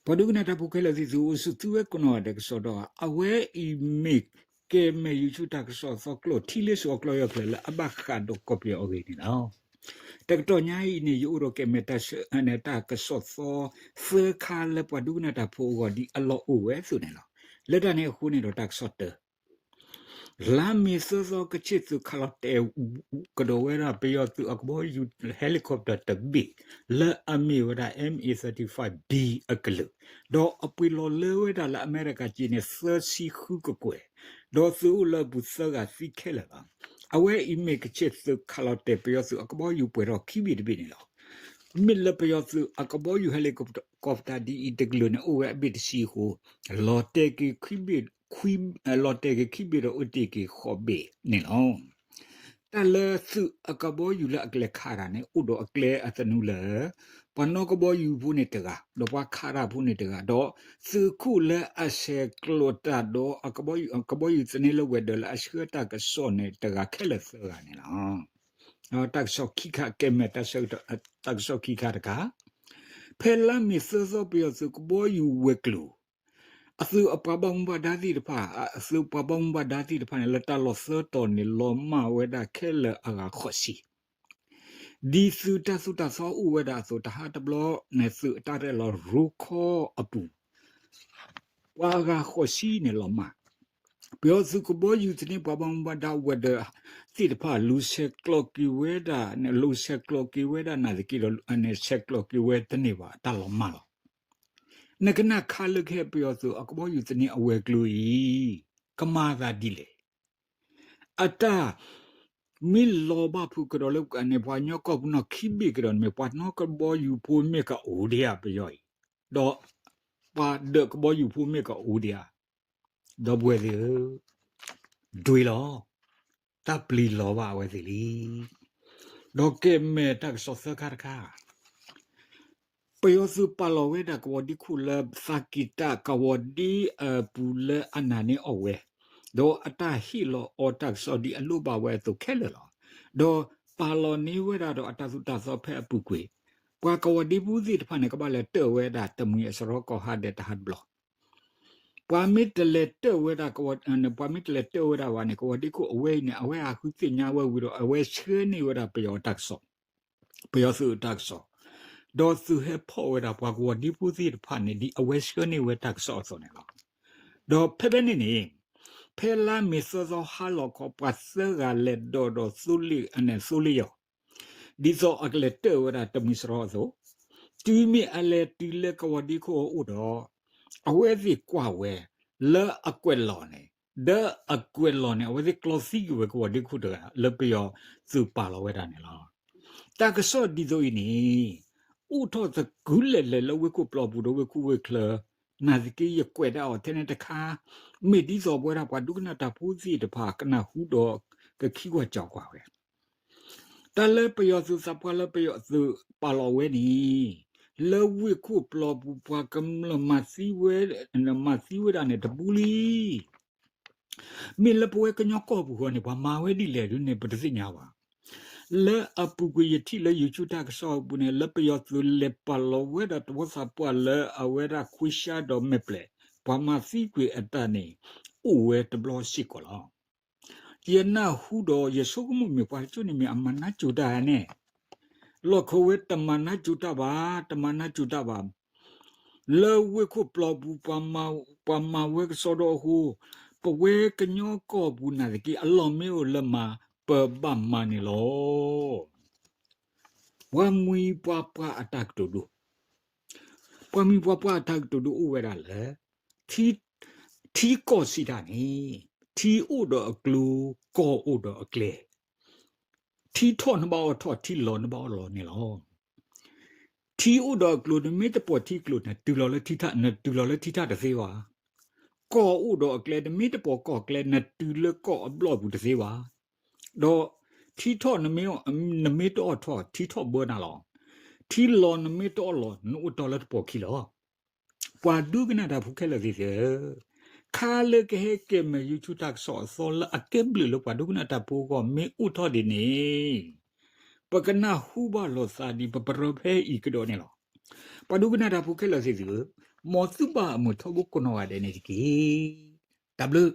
ပှၤဒိကနၣ်တၢ်ဖိခဲလၢာ်သ့ၣ်သုအိၣ်ဆူၣ်သုဝဲကိးနီၢ်ဂၤဒဲးကစီဒီး အဝဲအံၤမ့ၢ်ကဲမဲာ်ယူၤဆူၣ်တၢ်ကစီၣ်အသီကျိ ထံလ့စိအကျိယီၢ်ချၢလၢအဘၣ်ဃးဒီးကီၢ်ပယီၤအဂ့ၢ်န့ၣ်လီၤ. တကတီၢ်ညါအံၤန့ၣ် ယအိၣ်ဒီးကဲမဲာ်တၢ်ကစီၣ်သီ သၢခါလၢပှၤဒိကနၣ်တၢ်ဖိအဂီၢ်ဒ်အလီၢ်အိၣ်ဝဲအသိးန့ၣ်လီၤ. လၢတၢ်န့ၣ်အဃိန့ၣ်ဒီးတၢ်ကစီၣ်တၢ လါမ့ၤသၢသီ ကချ့ၣ်သုးခးလီၤတဲာ်ကဒီးဝဲဒၣ်ပယီၤသုးအကဘီယူၤ helicopter တဘ့ၣ် လၢအမ့ၢ်ဝဲဒၣ် M A thirty-five B အကလုာ်, ဒီးအပှ့ၤလီၤလၢဝဲဒၣ်လၢအမဲရကၤက့န့ၣ် သၢဆံဃုကကွဲၢ်, ဒီးသုးအိၣ်လၢအပူၤသၢဂၤသံခဲလၢာ်လီၤ. အဝဲအံၤမ့ၢ်ကချ့ၣ်သုးခးလီၤတဲာ်ပယီၤသုးအကဘီယူၤပှဲၤထီၣ်ခံဘ့ၣ်တဘ့ၣ်န့ၣ်လီၤ. မ့ၢ်လၢပယီၤသုးအကဘီယူၤ helicopter ဒ်အံၤတကလုာ်န့ၣ် အိၣ်ဝဲအဘ့ၣ်တဆံအဃိ လီၤတဲာ်က့ၤခံဘ့ၣ် လီၤတဲာ်က့ၤခံဘ့ၣ်ဒီးအိၣ်တ့ၢ်က့ၤဃိးဘ့ၣ်န့ၣ်လီၤ. တၢ်လၢသုးအကဘီယူၤလၢအကလဲၤခးတၢ်န့ၣ် အိၣ်ဒီးအကျဲအသနူလၢ ပှၤနီၣ်ကဘီယူၤဖိန့ၣ်တဂၤ ဒီးပှၤခးတၢ်ဖိန့ၣ်တဂၤ ဒီးသုးခိၣ်လၢအဆဲးကျိးတၢ်ဒီး ကဘီယူၤသန့လၢ weather လၢအဆှၢတၢ်ကစီၣ်န့ၣ် တဂၤခဲလၢာ်သၢဂၤန့ၣ်လီၤ. တၢ်ကစီၣ်ခံခါ ကဲမဲာ်တၢ်ဆၢကတီၢ် တၢ်ကစီၣ်ခံခါတခါ, ဖဲလါမ့ၤသၢသီ ပယီၤသုးကဘီယူၤဝဲၤကျိၤ အသုးအပှၤဘၣ်မူဘၣ်ဒါသ့ၣ်တဖၣ် အသုးပှၤဘၣ်မူဘၣ်ဒါသ့ၣ်တဖၣ်န့ၣ် လၢတၢ်လီၢ်သၢတီၤန့ၣ် လီၤမၢ်ဝဲဒၣ်ခဲလၢာ်အဂၤဃိးဆံ ဒ်သုးတၢ်သိၣ်တၢ်သီအိၣ်ဝဲဒၣ်အသိး တဟါတဘျီန့ၣ် သုးအတၢ်ရဲၣ်လီၤရိခီအပူၤ ပှၤအဂၤဃိးဆံန့ၣ်လီၤမၢ်. ပယီၤသုးကဘီယူၤသန့ ပှၤဘၣ်မူဘၣ်ဒါ weather သ့ၣ်တဖၣ် လူၤဆဲးကျိးက့ၤဝဲဒၣ် လူၤဆဲးကျိးက့ၤဝဲဒၣ်နာ်သက့ဒီး ဆဲးကျိးက့ၤဝဲတန့ၢ်ဘၣ် အတၢ်လီၤမၢ်လီၤ. နကနၣ်ခါလၢကဟဲ ပယီၤသုးအကဘီယူၤသန့အဝဲၤကျိၤအံၤ ကမၤသးဒ်လဲၣ်. အတၢ်မ့ၢ်လီၤဘၣ်ဖုးကဒီးလၢန့ၣ် ပှၤကညီကီၢ်ပူၤနီၣ်ခံဘ့ၣ်ကဒီးန့ၣ် မ့ၢ်ပှၤနီၣ်ကဘီယူၤဖိမ့ၢ်ကအိၣ်ဒံးဧါ ပယီၤအံၤ, ဒီးပှၤဒၢးကဘီယူၤဖိမ့ၢ်ကအိၣ်ဒံးဧါ, ဒီပုၢ်ဝဲၢ်သ့ၣ်ဧၢ, ဒွံလီၤ, တၢ်ပျံၤလီၤဘၣ်အဝဲသ့ၣ်လံ. ဒီးကဲမဲာ်တၢ်ကစီၣ်သၢခါတခါ ပယီၤသုးပာ်လီၤဝဲဒၣ်ကဝီၤဒံခိၣ်လၢသးကံၢ်တၢ်ကဝီၤဒံအပူၤလၢအနာ်န့ၢ်အီၣ်ဝဲ, ဒီးအတၢ်ဟ့ၣ်လီၤအီၤတၢ်ကစီၣ်ဒ်အလိၣ်ဘၣ်ဝဲအသိးခဲလၢာ်လီၤ. ဒီးပာ်လီၤန့ၢ်ဝဲဒၣ်ဒီးအတၢ်သိၣ်တၢ်သီဖဲအပူၤကွံာ်, ပှၤကဝီၤဒံဖိသ့ၣ်တဖၣ်န့ၣ် ကဘၣ်လဲၤတၢၢ်ဝဲဒၣ်တမှံၤအစရီကီၢ်ဟါဒဲးတဟါတဘျီ ပှၤမ့ၢ်တလဲၤတၢၢ်ဝဲဒၣ်, ပှၤမ့ၢ်တလဲၤတၢၢ်ဝဲဒၣ်ဘၣ်န့ၣ် ကဝီၤဒံခိၣ်အဝဲအံၤန့ၣ် အဝဲဟးဃုသ့ၣ်ညါဝဲဝံၤဒီး အဝဲဆှၢန့ၢ်ဝဲဒၣ်ပယီၤတၢ်ကစီၣ်, ပယီၤသုးတၢ်ကစီၣ်, ဒီးသုးဟဲဖီၣ်ဝဲဒၣ်ပှၤကဝီၤဒံဖိသ့ၣ်တဖၣ်န့ၣ် ဒ်အဝဲဆှၢန့ၢ်ဝဲတၢ်ကစီၣ်အသိးန့ၣ်လီၤ. ဒီးဖဲဖဲန့ၣ်န့ၣ် ဖဲလါမ့ၤသၢသီဟါလီၤခီ ပှၤသၢဂၤလဲၤဒီးဒီးသိလ့ၣ်, သိလ့ၣ်ယီၤ ဒ်သိးအကလဲၤတၢၢ်ဝဲဒၣ်တမှံၤစရီအသိး, တုၤမ့ၢ်အလဲၤတုၤလၢကဝီၤဒံခိၣ်အအိၣ်ဒီး အဝဲသ့ၣ်ကွၢ်ဝဲ လၢအကွဲးလီၤန့ၣ်, ဒီးအကွဲးလီၤန့ၣ် အဝဲသ့ၣ်ကျီသံကွံာ်ဝဲကဝီၤဒံခိၣ်တဂၤ လၢပယီၤသုးပာ်လီၤဝဲဒၣ်န့ၣ်လီၤ. တၢ်ကစီၣ်ဒ်သိးအံၤန့ၣ် အိၣ်ထီၣ်သကုၤလဲၢ်လဲၢ်လၢဝ့ၢ်ခိၣ်ပျီပူၤဒီးဝ့ၢ်ခိၣ်ဝ့ၢ်ချၢ, နာ်သက့ယကွဲးဒၣ်အီၤထဲန့ၣ်တခါ, မ့ၢ်ဒ်သိးပဝဲဒၣ်ပှၤဒိကနၣ်တၢ်ဖိသ့ၣ်တဖၣ်ကနၢ်ဟူဒီးကခံကွၢ်ကၠီကွၢ်ဝဲ တၢ်လၢပယီၤသုးသးပှၢ်လၢပယီၤသုးပာ်လီၤဝဲန့ၣ်, လၢဝ့ၢ်ခိၣ်ပျီပူၤပှၤကမျၢၢ်မၤသံဝဲ, မၤသံဝဲဒၣ်န့ၣ်တဘျုးလံ. မ့ၢ်လၢပဝဲကညီကီၢ်ပူၤဃီန့ၣ် ပှၤမၤဝဲဒ်လဲၣ်ဒ်န့ၣ် ပတသ့ၣ်ညါဘၣ်. လၢအပူၤကွံာ်ယထံၣ်လၢ YouTube တၢ်ကစီၣ်အပူၤန့ၣ် လၢပယီၤသုးလဲၤပာ်လီၤဝဲဒၣ်သဝီသးပှၢ်လၢအဝဲဒၣ်ခွ့ရှါဒီးမဲာ်ပျဲး, ပှၤမၤသံကွံာ်အတၢ်န့ၣ် အိၣ်ဝဲတဘျီစ့ၢ်ကီးလီၤ. ယနၢ်ဟူဒီးယဆိကမိၣ်မ့ၢ်ပှၤတကၠိန့ၣ်မ့ၢ်အမၤနါစိၤတၢ်န့ၣ်, လီၢ်ခဝဲတမၤနါစိၤတၢ်ဘၣ်, တမၤနါစိၤတၢ်ဘၣ်. လၢဝ့ၢ်ခိၣ်ပျီပူၤ ပှၤမၤဝဲကစီဒီအဃိ, ပဝဲကညီကီၢ်ပူၤနာ်သက့ အလီၢ်မ့ၢ်အိၣ်လၢမၤ ပဘၣ်မၤန့ၣ်လီၤ. ပှၤမှံပှၤပှၢ်အတၢ်ကတိၤဒိ, ပှၤမှံပှၤပှၢ်အတၢ်ကတိၤဒိအိၣ်ဝဲဒၣ်လၢ ထံကီၢ်စံးတၢ်န့ၣ်, ထံအိၣ်ဒီးအကျိၤ, ကီၢ်အိၣ်ဒီးအကျဲ, ထံထီၣ်နဘၣ်အီၣ်ထီၣ်, ထံလီၤနဘၣ်အီၣ်လီၤန့ၣ်လီၤ. ထံအိၣ်ဒီးအကျိၤ နမ့ၢ်တပိာ်ထံကျိၤ နတုၤလီၤလၢထံထၣ်တသ့ဘၣ်. ကီၢ်အိၣ်ဒီးအကျဲ နမ့ၢ်တပိာ်ကီၢ်ကျဲ နတုၤလၢကီၢ်အဘျီၣ်ပူၤတသ့ဘၣ်. ဒီးထံထီၣ် နမ့ၢ်တအီၣ်ထီၣ် ထံထီၣ်ဘၢနၤလီၤ. ထံလီၤနမ့ၢ်တအီၣ်လီၤ နအိၣ်တီလၢတပိာ်ခံလီၤ. ပှၤဒိကနၣ်တၢ်ဖိခဲလၢာ်သ့ၣ်ဧၢ, ခါလၢကဟဲကဲမဲာ် YouTube တၢ်ကစီၣ်အသီလၢအကဲဘျုးလၢပှၤဒိကနၣ်တၢ်ဖိအဂီၢ် မ့ၢ်အိၣ်ထီၣ်ဒ်န့ၣ်, ပကနၢ်ဟူဘၣ်လိာ်သးဒ်ပပရၢဖဲအံၤကဒီးန့ၣ်လီၤ. ပှၤဒိကနၣ်တၢ်ဖိခဲလၢာ်သ့ၣ်သုဧၢ, မ်သုဘၣ်အမုာ်ထီဘိကိးနီၢ်ဂၤဒဲးန့ၣ်တက့ၢ်. တၢ်ဘျုး